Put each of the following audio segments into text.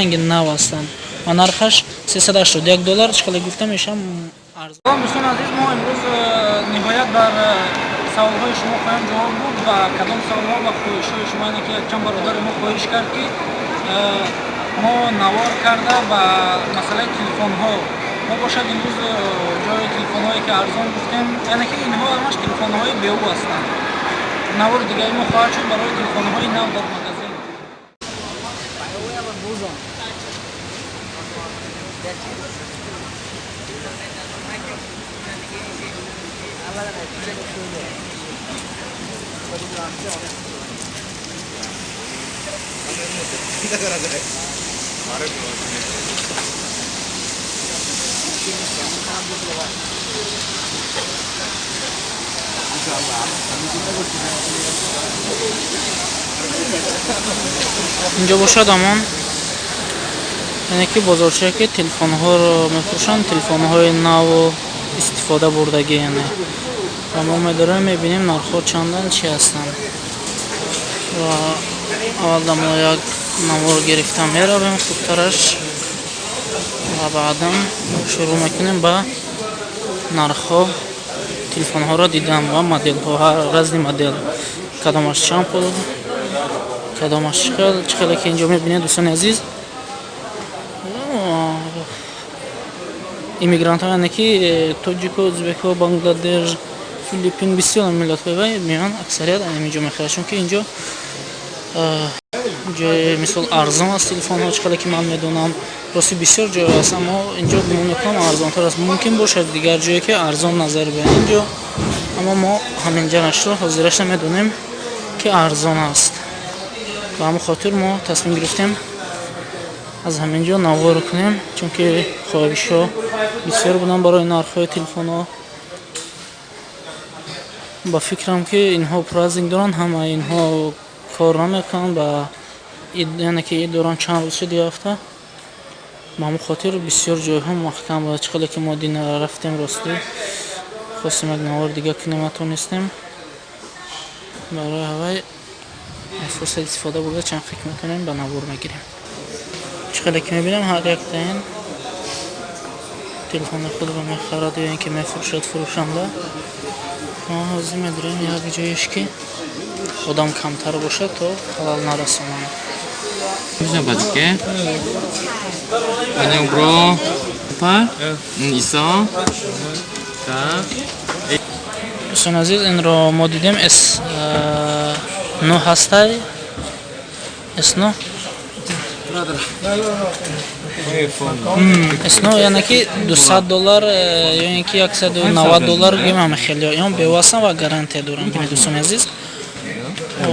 Ранги нав ҳастанд ва нархаш 381 доллар, чӣ хеле гуфта мешавам, арзон. Дӯстони азиз, мо имрӯз ниҳоят бар саволҳои шумо хоҳем ҷавоб гуфт ва кадом саволҳо ва хоҳишҳои шумо, яъне ки якчанд бародари мо хоҳиш кард, ки мо навор карда ба масъалаи телефонҳо мо бошад. Имрӯз ҷои телефонҳое ки арзон гуфтем, яъне ки инҳо ҳамаш телефонҳои беу ҳастанд. Навори дигари мо хоҳад шуд барои телефонҳои нав дар магазин. Инҷо бошад ҳамон, яъне ки бозорчае, ки телефонҳоро мефурӯшанд, телефонҳои наву истифода бурдагӣ, яъне ва мо медорем, мебинем, нархҳо чандан, чӣ ҳастанд. Ва аввал мо як навор гирифта меравем хубтараш ва баъдан шурӯъ мекунем ба нархҳо, телефонҳоро дидан ва моделҳо, разни модел, кадомаш чанд пул, кадомаш чӣ хел. Чӣ хеле ки инҷо мебинед, дӯстони азиз, иммигрантҳо, яъне ки тоҷико, ӯзбекҳо, Бангладеш, Филиппин, бисёр миллатҳои вай меоянд, аксарият инҷо мехарад, чунки инҷо ҷои мисол арзон аст телефонҳо. Чӣ хеле ки ман медонам, рости бисёр ҷой аст, аммо инҷо гумон мекунам, арзонтар аст. Мумкин бошад дигар ҷое, ки арзон назар биёяд инҷо, аммо мо ҳаминҷаашро ҳозираша медонем, ки арзон аст. Ба ҳамин хотир мо тасмим гирифтем, аз ҳамин ҷо навор кунем, чунки хоҳишҳо бисёр буданд барои нархҳои телефонҳо. Ба фикрам, ки инҳо праздник доранд, ҳама инҳо кор намекунанд, ба яъне ки ид доранд, чанд рӯз шуд, ҳафта. Ба ҳамин хотир бисёр ҷойҳо маҳкам буд. Чӣ хеле ки мо дина рафтем, ростӣ хостем як навори дига кунем, натонистем. Барои ҳавай аз фурсат истифода бурда, чанд фикр метавонем, ба навор мегирем. Чӣ хеле ки мебинам, ҳар якта ин телефони худро мехарад ё ин ки мефурӯшад фурӯшанда. Мо ҳозир медорем як ҷоеш, ки одам камтар бошад, то халал нарасонанд. 잠시만 봐줄게. 안녕, bro. 8? 응, 있어. 자, Дӯстони азиз, инро мо дидем, с ну ҳастай, с ну с ну, яъне ки 200 доллар ё ин ки 190 доллар гӯем, ҳама хеле ин бевасам ва гарантия дорам. Бинед, дӯстони азиз,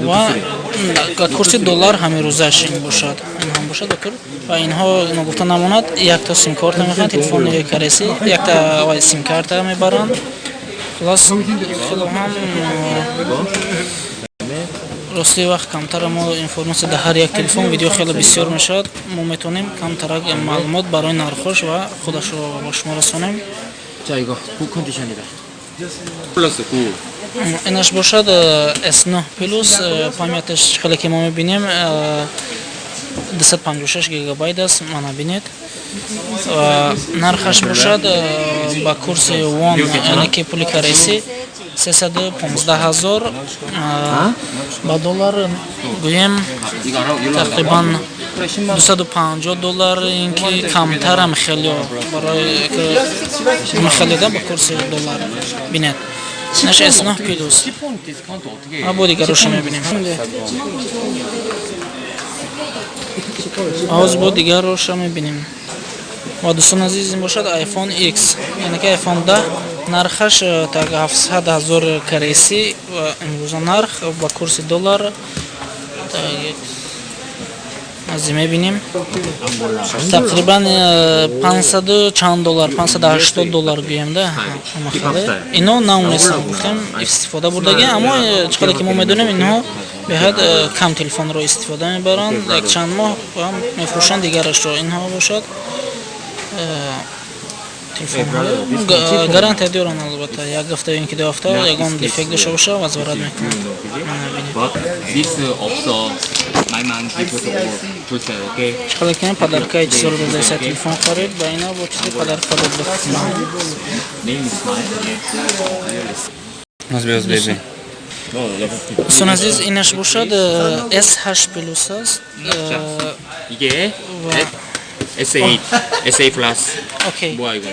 ва курси доллар ҳамин рӯзаш ин бошад, ин ҳам бошад. Ва инҳо ногуфта намонад, якта симкарта мехоҳанд, телефони кареси, якта симкарта мебаранд. Хулос, хело ҳам рости вақт камтара, мо информатсия дар ҳар як телефон видео хеле бисёр мешавад. Мо метавонем камтарак маълумот барои нархош ва худашро ба шумо расонем. 자, 이거 9 컨디션이다. 플러스 9. Инаш бошад S9 плюс, памяташ, хеле ки мо мебинем, 256 гигабайт аст. Мана, бинед, нархаш бошад ба курси вон, яъне ки пули кареси, 315 000, ба доллар гӯем, тақрибан 250 доллар, ин ки камтарам хеле барои хеледа ба курси доллар. Бинед, инаш S9 плюс. 10% 디스카운트 어떻게 А бо дигароша мебинем. Ҳоз бо дигарроша мебинем. Ва, дӯстон азиз, ин бошад iPhone X, яъне ки iPhone 10, нархаш так 700 000 кареси ва имрӯза нарх ба курси доллар ази мебинем, тақрибан пансаду чанд доллар, 580 доллар гӯем да. Ино нав нестанд, гуфтем, истифода бурдагӣ, аммо чӣ қадар ки мо медонем, инҳо беҳад кам телефонро истифода мебаранд, як чанд моҳ ва мефурӯшанд дигарашро. Инҳо бошад телефонҳо гарантия доранд, албатта, як ҳафта ё ин ки 2 ҳафта ягон дефект дошта боша, возврат мекунанд. This 없어. Чӣ кунем, подаркаи чизоро додаиса, телефон харид, ба ина бо чизи подарка дод. Дӯстон азиз, инаш бошад S8 плюс аст. 이게 S8, S8 플러스. Окей. 뭐야 이거?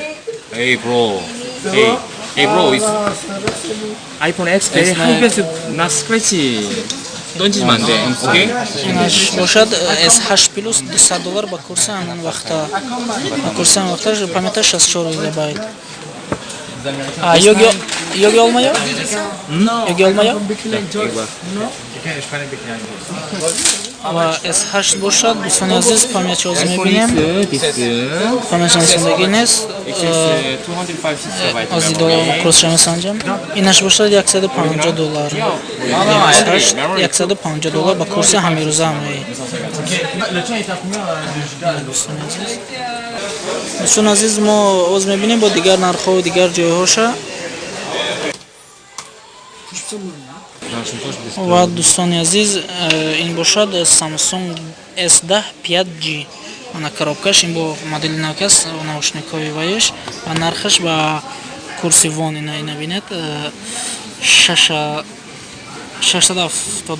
Hey bro. Hey. Hey bro. It's iPhone X very high best 나 스크래치 던지면 안 돼. 오케이? Инаш бошад S8 плюс, 200 доллар ба курси ҳамон вақта. Ба курси ҳамон вақта, памята 64 гигабайт. А, 여기 여기 얼마요? 여기 얼마요? Ва S8 бошад, дӯстони азиз, память ҳозир мебинем. Память нависондагӣ нест. Ози доллар курсша месанҷам. Инаш бошад 150 доллар. S8 150 доллар ба курси ҳамирӯза ҳамаи. Дӯстони азиз, мо оз мебинем бо дигар нархҳову дигар ҷойҳоша. Ва дӯстони азиз, ин бошад Samsung S10 5G. Ана коробкаш, ин бо модели нав аст, наушникҳои ваеш ва нархаш ба курси вон, ина бинед, 670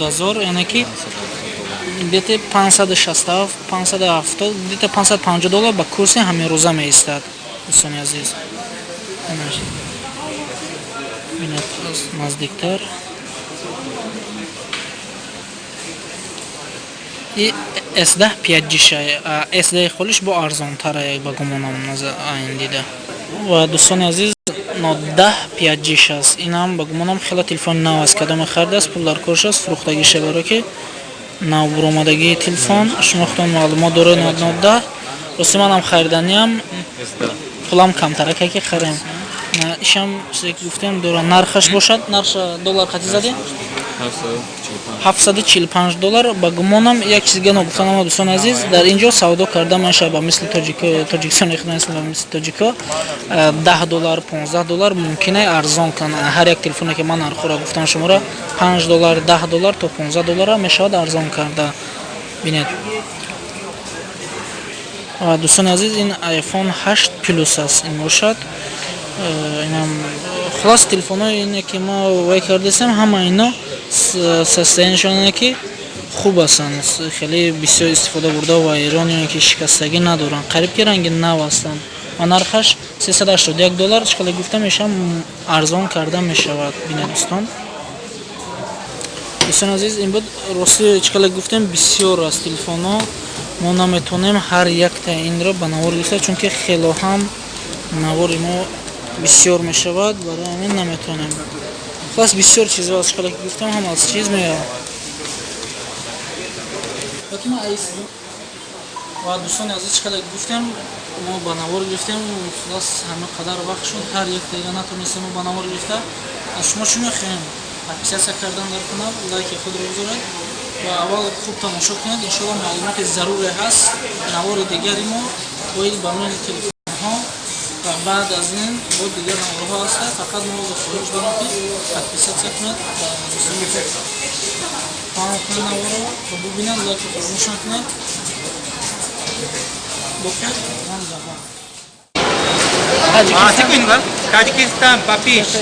ҳазор, яъне ки где-то 567, 570, где-то 550 доллар ба курси ҳамин рӯза меистад, дӯстони азиз. Бинед наздиктар. И S10 5G шай, S10 холиш бо арзонтар ба гумонам айн дида. Ва дӯстони азиз, Note 10 5G аст. Инам ба гумонам хеле телефони нав аст, кадоме харидааст, пул дар корш аст, фурӯхтагиша, баро ки нав буромадагии телефон. Шумо худтон маълумот доред Note 10. Рости манам хариданиам, пулам камтарака ки харем. Ишам чизе ки гуфтем дора, нархаш бошад, нархша доллар хати задем? 745 доллар. Ба гумонам як чиз дига ногуфта намад, дӯстони азиз, дар ин ҷо савдо карда мешавад ба мисли тоҷикистон, ба мисли тоҷико 10 доллар, 15 доллар мумкин арзон кунанд. Ҳар як телефоне ки ман нархҳоро гуфтам шуморо, 5 доллар, 10 доллар то 15 доллара мешавад арзон карда. Бинед. Дӯстони азиз, ин iPhone 8 Plus аст, ин бошад. Инам хулос телефонҳои ине ки мо вай кардасем, ҳама ино состояниешон ки хуб ҳастанд, хеле бисёр истифода бурда вайрон ё ки шикастагӣ надоранд, қариб ки ранги нав ҳастанд. Ва нархаш 381 доллар, чӣ хеле гуфта мешавад, арзон карда мешавад. Бинед дӯстон. Дӯстони азиз, ин буд рости чӣ хеле гуфтем, бисёр аст телефонҳо, мо наметавонем ҳар якта инро ба навор гирифта, чунки хело ҳам навори мо бисёр мешавад, барои ҳамин наметавонем. Хулас бисёр чизҳо аст, чӣ хеле гуфтам, ҳам аз чиз меояд. Ва дӯстони азиз, чӣ хеле гуфтем, мо ба навор гирифтем, хулас ҳама қадар вақт шуд, ҳар як дақиқа натонистем мо ба навор гирифта. Аз шумо чӣ мехоҳем? Подписаться кардан дар канал, лайки худро бигузоред ва аввал хуб тамошо кунед. Иншоалло маълумоти заруре ҳаст. Навори дигари мо бояд ба мисли телефонҳо ва баъд аз ин бо дигар наворҳо ҳастад. Фақат мо хоҳиш дорем ки подписаться кунед ва дӯстони паҳн кунед наворро ва бубинанд, лайки фаромӯш накунед. Бохир, ман забон. 아, 찍고 있는 거야? 타지키스탄 바피쉬.